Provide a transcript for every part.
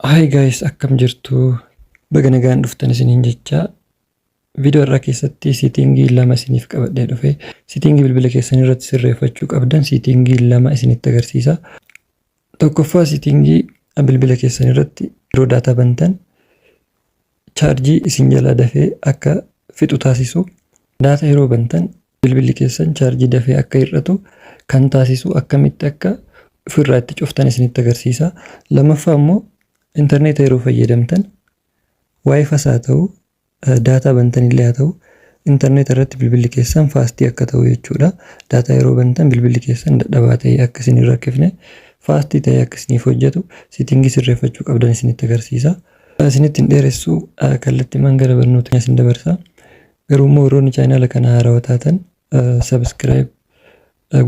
Hi guys, akkam jirtu? Baga nagaan dhuftan isiniin jecha. Viidiyoo irraa keessatti setting lama isiniif qabadhee dhufe. Setting bilbila keessan irratti sirreeffachuu qabdan setting lama isinitti agarsiisa. Tokkoffaa, setting bilbila keessan irratti yeroo daataa bantan chaarjii isin jalaa dafee akka fixu taasisu. Daataa yeroo bantan bilbilli keessan chaarjii dafee akka hir'atu kan taasisu akkamitti akka ofirraa itti cuftan isinitti agarsiisa. Lammaffaa immoo, intarneeta yeroo fayyadamtan, WiFis haa ta'u, daataa bantan illee haa ta'u, intarneeta irratti bilbilli keessan fast akka ta'u jechuudha. Daataa yeroo bantan bilbilli keessan dadhabaa ta'ee akka isin hin rakkifne, fast ta'ee akka isiniif hojjetu setting sirreeffachuu qabdan isinitti agarsiisa. Isinitti hin dheeressu, kallattiimaan gara barnoota isin dabarsa. Garuu immoo warroonni chaanaala kana haarawaa taatan subscribe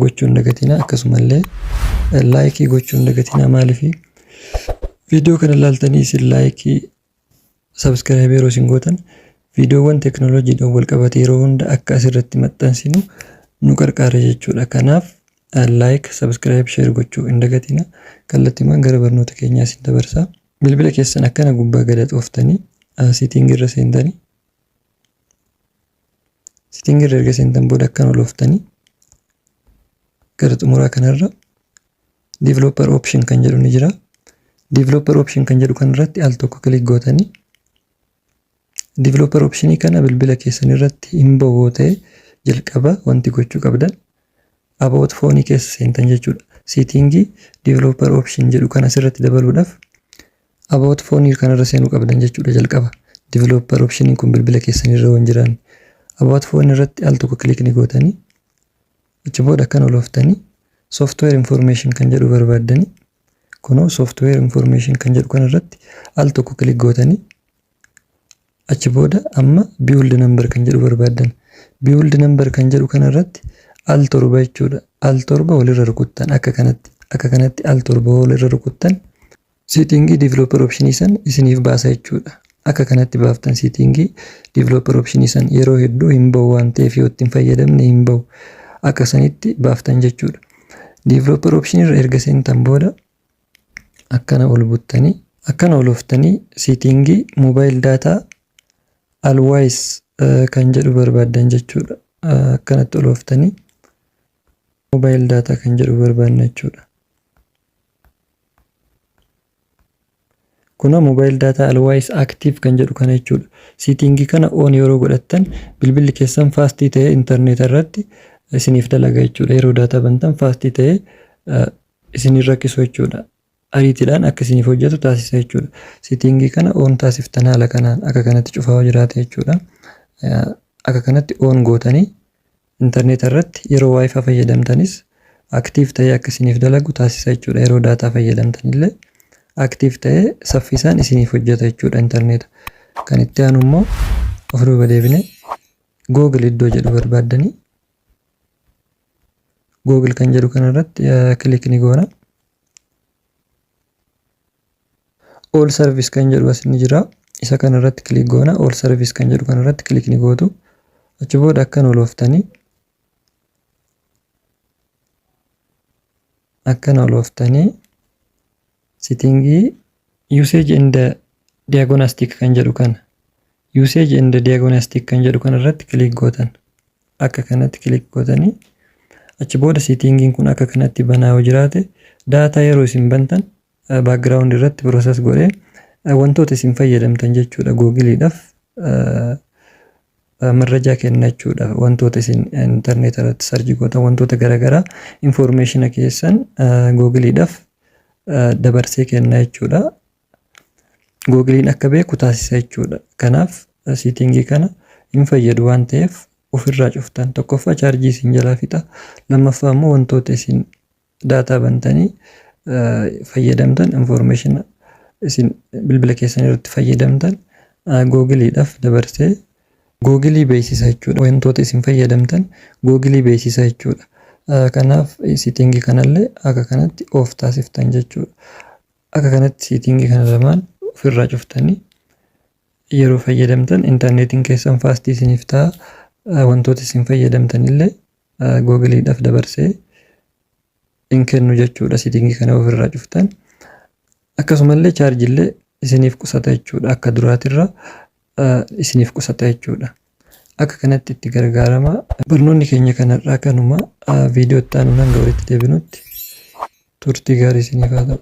gochuu hin dagatinaa, akkasumallee like gochuu hin dagatinaa. Maaliif? Viidiyoo kana ilaaltanii isin like, subscribe yeroo isin gootan, viidiyoowwan teekinooloojiidhaan wal qabate yeroo hunda akka asirratti maxxansinu nu qarqaara jechuudha. Kanaaf like, subscribe, share gochuu hin dagatinaa. Kallattiimaan gara barnoota keenyaa isin dabarsa. Bilbila keessan akkana gubbaa gada xooftanii setting irra seentanii, setting irra erga seentan booda akkana olooftanii gara xumuraa kanarra developer option kan jedhu ni jira. Developer option kan jedhu kanarratti al tokko click gootanii, developer optionii kana bilbila keessan irratti hin bahu ta'e, jalqaba wanti gochuu qabdan about phone keessa seentan jechuudha. Setting developer option jedhu kana asirratti dabaluudhaaf about phone kanarra seenuu qabdan jechuudha jalqaba. Developer optioniin kun bilbila keessan irra waan jiran, about phone irratti al tokko click ni gootanii, achi booda akkana olooftanii software information kan jedhu barbaaddanii, kunoo software information kan jedhu kanarratti al tokko click gootanii, achi booda amma build number kan jedhu barbaaddan. Build number kan jedhu kanarratti al torba jechuudha. Al torba walirra rukuttan akka kanatti, akka kanatti al torba walirra rukuttan, setting developer optionii san isiniif baasa jechuudha. Akka kanatti baaftan. Setting developer optionii san yeroo hedduu hin bahu waan ta'eef, yoo ittiin fayyadamne hin bahu. Akka sanitti baaftan jechuudha. Developer optionii irra erga seentan booda akkana ol buttanii, akkana ol ooftanii, setting mobile data always kan jedhu barbaaddan jechuudha. Akkanatti ol ooftanii mobile data kan jedhu barbaadna jechuudha. Kunoo mobile data always active kan jedhu kana jechuudha. Setting kana on yeroo godhattan bilbilli keessan fast ta'ee intarneeta irratti isiniif dalaga jechuudha. Yeroo daataa bantan fast ta'ee isin rakkisu jechuudha. Ariitiidhaan akka isiniif hojjetu taasisa jechuudha. Setting kana on taasiftan haala kanaan, akka kanatti cufaa jiraate jechuudha. Akka kanatti on gootanii intarneeta irratti yeroo WiFi fayyadamtanis active ta'ee akka isiniif dalagu taasisa jechuudha. Yeroo daataa fayyadamtan illee active ta'ee saffisaan isiniif hojjeta jechuudha intarneeta. Kan itti aanu immoo of duuba deebinee Google iddoo jedhu barbaaddanii, Google kan jedhu kanarratti click ni goona. All service kan jedhu as ni jira. Isa kanarratti click goona. All service kan jedhu kanarratti click ni gootu. Achi booda akkana olooftanii, akkana olooftanii, setting usage and diagnostic kan jedhu kana, usage and diagnostic kan jedhu kanarratti click gootan. Akka kanatti click gootanii, achi booda settingiin kun akka kanatti banaa yoo jiraate, daataa yeroo isin bantan background irratti process godhee wantoota isin fayyadamtan jechuudha Googleiidhaaf marrajaa kenna jechuudha. Wantoota isin intarneet irratti search gootan, wantoota garaagaraa, information keessan Googleiidhaaf dabarsee kenna jechuudha. Googleiin akka beeku taasisa jechuudha. Kanaaf setting kana hin fayyadu waan ta'eef ofirraa cuftan. Tokkoffaa, chaarjii isin jalaa fixa. Lammaffaa immoo, wantoota isin daataa bantanii fayyadamtan, information isin bilbila keessan irratti fayyadamtan Googleiidhaaf dabarsee Google beeksisa jechuudha. Wantoota isin fayyadamtan Google beeksisa jechuudha. Kanaaf setting kanallee akka kanatti off taasiftan jechuudha. Akka kanatti setting kana lamaan ofirraa cuftanii yeroo fayyadamtan intarneetiin keessan fast isiniif ta'a. Wantoota isin fayyadamtan illee Googleiidhaaf dabarsee hin kennu jechuudha setting kana ofirraa cuftan. Akkasumallee chaarjillee isiniif qusata jechuudha. Akka duraatirra isiniif qusata jechuudha. Akka kanatti itti gargaarama. Barnoonni keenya kanarraa kanuma. Viidiyoo itti aanuun hanga walitti deebinutti turtii gaarii isiniif haa ta'u.